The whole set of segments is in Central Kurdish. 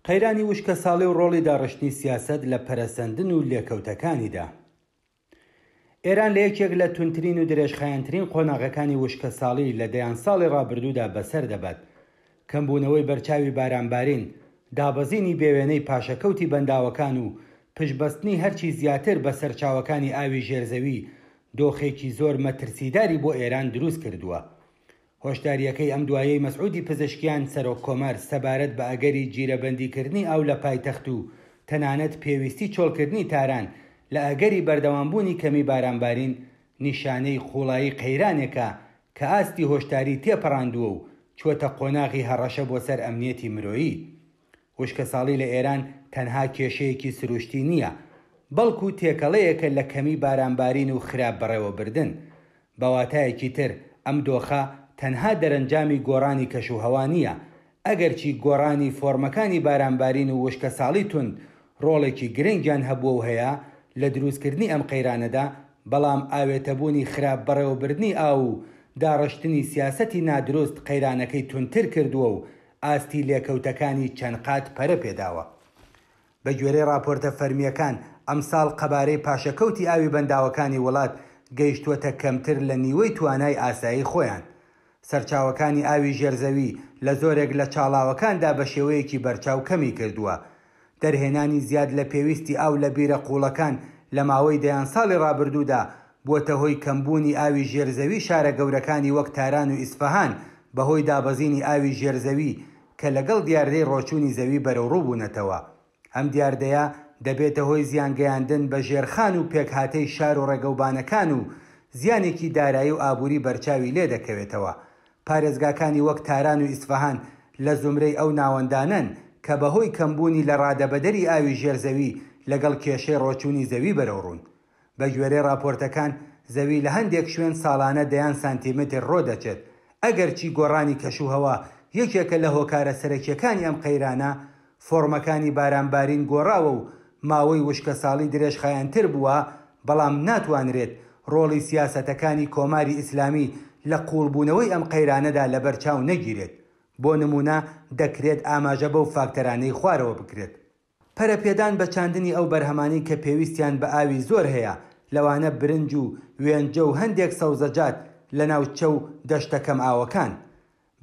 قەیرانی وشکەساڵی و ڕۆڵی داڕشتنی سیاسەت لە پەرەسەندن و لێکەوتەکانیدا. ئێران لە یەکێک لە توندترین و درێژخایەنترین قۆناغەکانی وشکەساڵی لە دەیان ساڵی ڕابردوودا بەسەر دەبات. کەمبوونەوەی بەرچاوی بارانبارین، دابەزینی بێوێنەی پاشەکەوتی بەنداوەکان و پشتبەستنی هەرچی زیاتر بە سەرچاوەکانی ئاوی ژێرزەوی، دۆخێکی زۆر مەترسیداری بۆ ئێران دروست کردووە. هۆشدارییەکەی ئەم دوایەی مەسعودی پزیشکیان سەرۆک کۆمار سەبارەت بە ئەگەری جیرەبەندیکردنی ئاو لە پایتەخت و تەنانەت پێویستی چۆڵکردنی تاران لە ئەگەری بەردەوامبوونی کەمی بارانبارین نیشانەی قووڵایی قەیرانێکە کە ئاستی هۆشداری تێپەڕاندووە و چووەتە قۆناغی هەڕەشە بۆ سەر ئەمنیەتی مرۆیی. وشکەساڵی لە ئێران تەنها کێشەیەکی سروشتی نییە، بەڵکو تێکەڵەیەکە لە کەمی بارانبارین و خراپ بەڕێوەبردن. بە واتایەکی تر ئەم دۆخە تەنها دەرەنجامی گۆڕانی کەشوهەوا نییە، ئەگەرچی گۆڕانی فۆرمەکانی بارانبارین و وشکەساڵی توند ڕۆڵێکی گرنگیان هەبووە و هەیە لە دروستکردنی ئەم قەیرانەدا، بەڵام ئاوێتەبوونی خراپ بەڕێوەبردنی ئاو و داڕشتنی سیاسەتی نادروست قەیرانەکەی توندتر کردووە و ئاستی لێکەوتەکانی چەند قات پەرە پێداوە. بە گوێرەی ڕاپۆرتە فەرمییەکان، ئەمساڵ قەبارەی پاشەکەوتی ئاوی بەنداوەکانی وڵات گەیشتووەتە کەمتر لە نیوەی توانای ئاسایی خۆیان. سەرچاوەکانی ئاوی ژێرزەوی لە زۆرێک لە چاڵاوەکاندا بە شێوەیەکی بەرچاو کەمی کردووە. دەرهێنانی زیاد لە پێویستی ئاو لە بیرە قووڵەکان لە ماوەی دەیان ساڵی ڕابردوودا بووەتە هۆی کەمبوونی ئاوی ژێرزەوی شارە گەورەکانی وەک تاران و ئیسفەهان بەهۆی دابەزینی ئاوی ژێرزەوی کە لەگەڵ دیاردەی ڕۆچوونی زەوی بەرەوڕوو بوونەتەوە. ئەم دیاردەیە دەبێتە هۆی زیانگەیاندن بە ژێرخان و پێکهاتەی شار و ڕێگەوبانەکان و زیانێکی دارایی و ئابووری بەرچاوی لێدەکەوێتەوە. پارێزگاکانی وەک تاران و ئیسفەهان لە زومرەی ئەو ناوەندانەن کە بەهۆی کەمبوونی لەڕادەبەدەری ئاوی ژێر زەوی لەگەڵ کێشەی ڕۆچوونی زەوی بەرەوڕوون. بەگوێرەی ڕاپۆرتەکان، زەوی لە هەندێک شوێن ساڵانە دەیان سانتیمەتر ڕۆدەچێت، ئەگەرچی گۆڕانی کەشوهەوا یەکێکە لە هۆکارە سەرەکییەکانی ئەم قەیرانە، فۆرمەکانی بارانبارین گۆڕاوە و ماوەی وشکەساڵی درێژخایەنتر بووە، بەڵام ناتوانرێت ڕۆڵی سیاسەتەکانی کۆماری ئیسلامی لە قووڵبوونەوەی ئەم قەیرانەدا لەبەرچاو نەگیرێت. بۆ نموونە دەکرێت ئاماژە بەو فاکتەرانەی خوارەوە بکرێت. پەرەپێدان بە چاندنی ئەو بەرهەمانەی کە پێویستیان بە ئاوی زۆر هەیە، لەوانە برنج و وێنجە و هەندێک سەوزەجات لە ناوچە و دەشتە کەم ئاوەکان.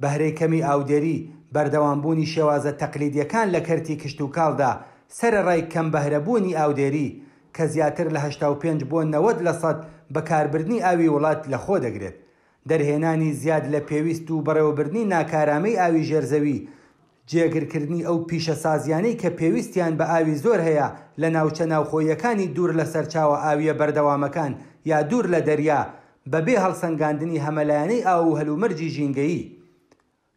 بەهرەی کەمی ئاودێری، بەردەوامبوونی شێوازە تەقلیدییەکان لە کەرتی کشتوکاڵدا، سەرەڕای کەم بەهرەبوونی ئاودێری، کە زیاتر لە 85 بۆ 90 لەسەد بەکاربردنی ئاوی وڵات لەخۆدەگرێت. دەرهێنانی زیاد لە پێویست و بەڕێوەبردنی ناکارامەی ئاوی ژێرزەوی، جێگرکردنی ئەو پیشەسازییانەی کە پێویستیان بە ئاوی زۆر هەیە لە ناوچە ناوخۆییەکانی دوور لە سەرچاوە ئاوییە بەردەوامەکان یا دوور لە دەریا، بەبێ هەڵسەنگاندنی هەمەلایەنەی ئاو و هەلومەرجی ژینگەیی.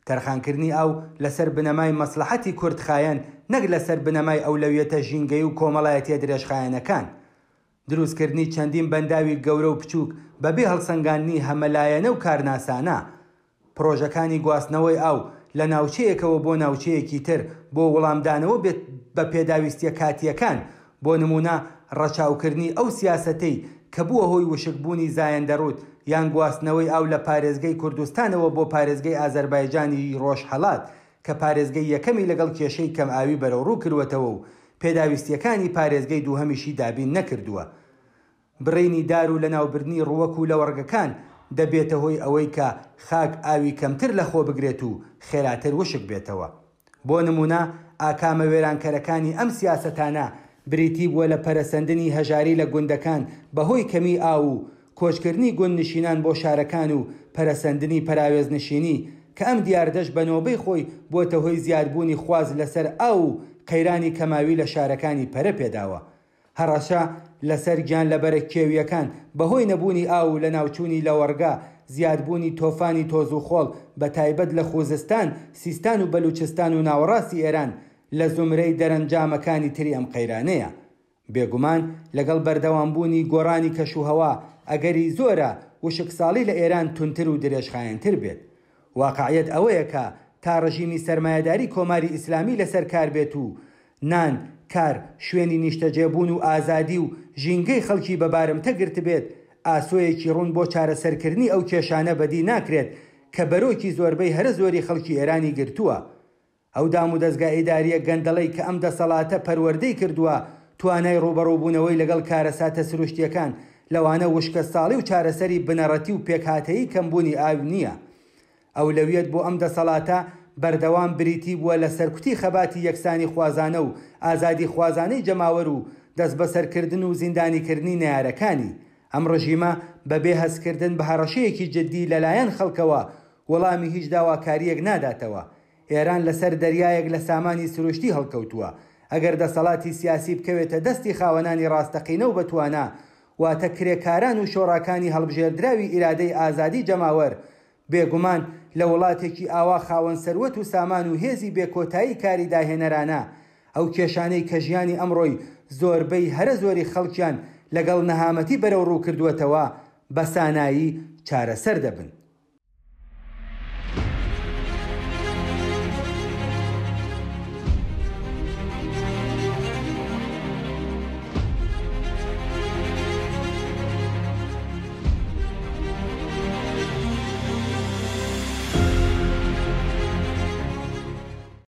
تەرخانکردنی ئاو لەسەر بنەمای مەسڵەحەتی کورتخایەن نەک لەسەر بنەمای ئەولەویەتە ژینگەیی و کۆمەڵایەتییە درێژخایەنەکان. دروستکردنی چەندین بەنداوی گەورە و بچووک بەبێ هەڵسەنگاندنی هەمەلایەنە و کارناسانە. پڕۆژەکانی گواستنەوەی ئاو لە ناوچەیەکەوە بۆ ناوچەیەکی تر بۆ وڵامدانەوە بێت بە پێداویستییە کاتییەکان، بۆ نموونە ڕەچاوکردنی ئەو سیاسەتەی کە بووە هۆی وشکبوونی زایەندەڕوود یان گواستنەوەی ئاو لە پارێزگەی کوردستانەوە بۆ پارێزگەی ئازەربایجانی ڕۆژهەڵات کە پارێزگەی یەکەمی لەگەڵ کێشەی کەمئاوی بەرەوڕوو کرووەتەوە و پێداویستییەکانی پارێزگەی دووهەمیشی دابین نەکردووە. بڕینی دار و لەناوبردنی ڕووەک و لەوەڕگەکان دەبێتە هۆی ئەوەی کە خاک ئاوی کەمتر لەخۆ بگرێت و خێراتر وشک بێتەوە. بۆ نموونە ئاکامە وێرانکەرەکانی ئەم سیاسەتانە بریتی بووە لە پەرەسەندنی هەژاری لە گوندەکان بەهۆی کەمیی ئاو و کۆچکردنی گوندنشینان بۆ شارەکان و پەرەسەندنی پەراوێزنشینی کە ئەم دیاردەش بە نۆبەی خۆی بووەتە هۆی زیادبوونی خواست لەسەر ئاو و قەیرانی کەماوی لە شارەکانی پەرە پێداوە. هەڕەشە لەسەر گیانلەبەرە کێوییەکان بەهۆی نەبوونی ئاو و لەناوچوونی لەوەڕگا، زیادبوونی تۆفانی تۆز و خۆڵ بەتایبەت لە خوزستان، سیستان و بەلوچستان و ناوەڕاستی ئێران لە زومرەی دەرەنجامەکانی تری ئەم قەیرانەیە. بێگومان لەگەڵ بەردەوامبوونی گۆڕانی کەشوهەوا ئەگەری زۆرە وشکساڵی لە ئێران توندتر و درێژخایەنتر بێت. واقعیەت ئەوەیە کە تا ڕژیمی سەرمایەداری کۆماری ئیسلامی لەسەر کار بێت و نان، کار، شوێنی نیشتەجێبوون و ئازادی و ژینگەی خەڵکی بە بارمتە گرتبێت، ئاسۆیەکی ڕوون بۆ چارەسەرکردنی ئەو کێشانە بەدی ناکرێت کە بەرۆکی زۆربەی هەرە زۆری خەڵکی ئێرانی گرتووە. ئەو دامودەزگا ئیدارییە گەندەڵەی کە ئەم دەسەڵاتە پەروەردەی کردووە، توانای ڕووبەڕووبوونەوەی لەگەڵ کارەساتە سروشتییەکان، لەوانە وشکەساڵی و چارەسەری بنەڕەتی و پێکهاتەیی کەمبوونی ئاو نییە. ئەولەویەت بۆ ئەم دەسەڵاتە بەردەوام بریتی بووە لە سەرکوتی خەباتی یەکسانیخوازانە و ئازادیخوازانەی جەماوەر و دەستبەسەرکردن و زیندانیکردنی نەیارەکانی. ئەم ڕژیمە بەبێ هەستکردن بە هەڕەشەیەکی جددی لەلایەن خەڵکەوە وەڵامی هیچ داواکارییەک ناداتەوە. ئێران لەسەر دەریایەک لە سامانی سروشتی هەڵکەوتووە. ئەگەر دەسەڵاتی سیاسی بکەوێتە دەستی خاوەنانی ڕاستەقینە و بەتوانا، واتە کرێکاران و شۆڕاکانی هەڵبژێردراوی ئیرادەی ئازادی جەماوەر، بێگومان لە وڵاتێکی ئاوا خاوەن سەروەت و سامان و هێزی بێ کۆتایی کاری داهێنەرانە، ئەو کێشانەی کە ژیانی ئەمڕۆی زۆربەی هەرە زۆری خەڵکیان لەگەڵ نەهامەتی بەرەوڕوو کردووەتەوە، بە سانایی چارەسەر دەبن.